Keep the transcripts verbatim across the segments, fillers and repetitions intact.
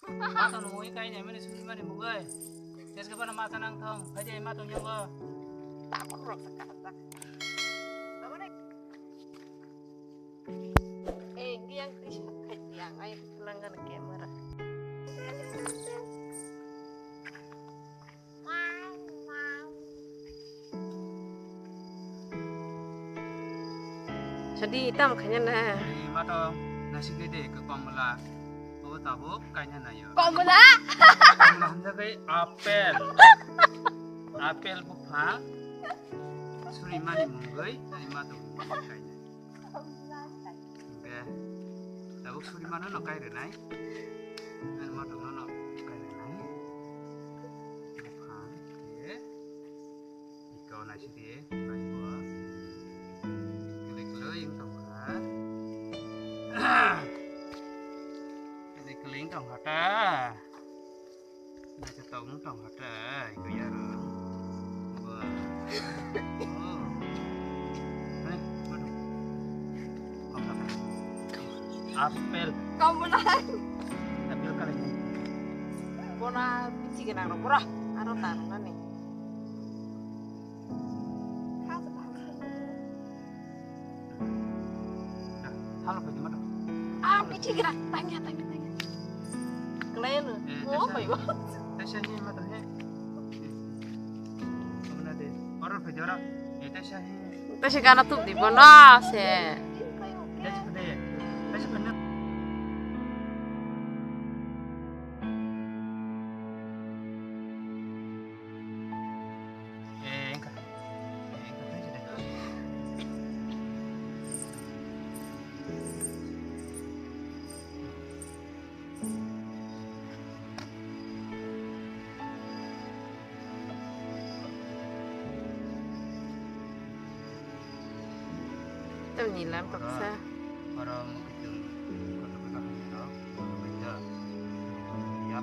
Mato nungwi kainai mani suri mani mugwi. Tes ke bana mata nang thong. Phai de mato nyango. Tabuk rok sa ka sa. Eh, ngi yang tisa khai yang ai langan camera. Sadi tam khanya na. Ni mato nasi gede ke komla. Bo tabuk kaina nayo. Komla. Komla handa kai apple. Apple buphang. Suri mani mungwi, ani mato kaina. Hingke tabuk suri mano no kai rwnai. Ani mato no no kai rwnai. Buphang khe iko nai sidi bai bo. Kele kele ing tong kha. Kele kele ing tong kha ta. Naithotok wng tong kha tei kuyaro. Ba. Oh. Hei, mano. Apple. Kau menang. Apple kali ini. Bona bisi gwnang rok pura. Aro ta rok nani. Halo, pwede mo to. Ah, pwede ka. Tanya, tanya, tanya. Kelayan lo. Eh, oh my god. Tesa hi mo to he. Kamna de. Oro pwede oro. Eh, tesa hi. Tesa gana tup di bono se. Tesa pwede. Tesa pwede. Eh, engka. Eh, engka, engka, engka. Tam ni lam kaksa. Oro, oro mukhitung kotor kotor hwnwi rok, kotor kotor.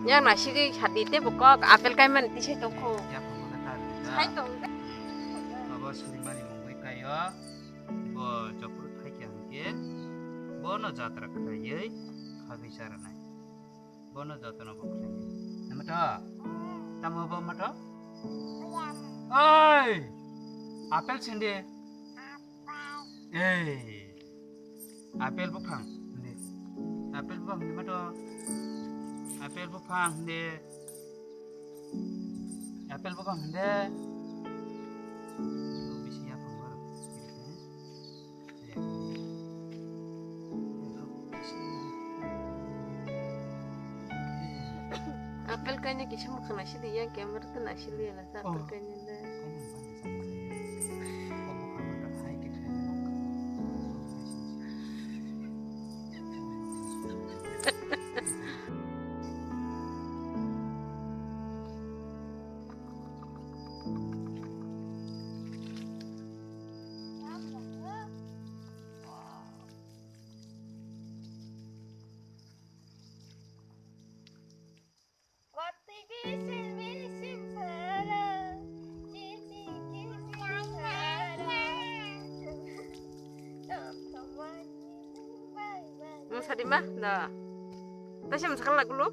Yang nasi gwi sadi tei bo kok apple kai mani tisai tongkho. Yapha mona ta rwdi da. Sai tong. Abo suri mani mungwi kaio. Bo jophuru thaikha hwnkhe bono jatra khlaiwi khabwi cha rwnai. Bono jotono bo khlaiwi. Namato? Tamo bo mato? Oi! Apple sindi. Ei. Apple buphang hindi. Apple buphang hindi mato. Apple buphang hindi. Apple buphang hindi. Bisi yaphang baru. Apple kaina kisa mokha naisidi ya, camera ta naisidi ya na, apple kaina le. Masa di mah, dah. Tasya masa kalau gulu.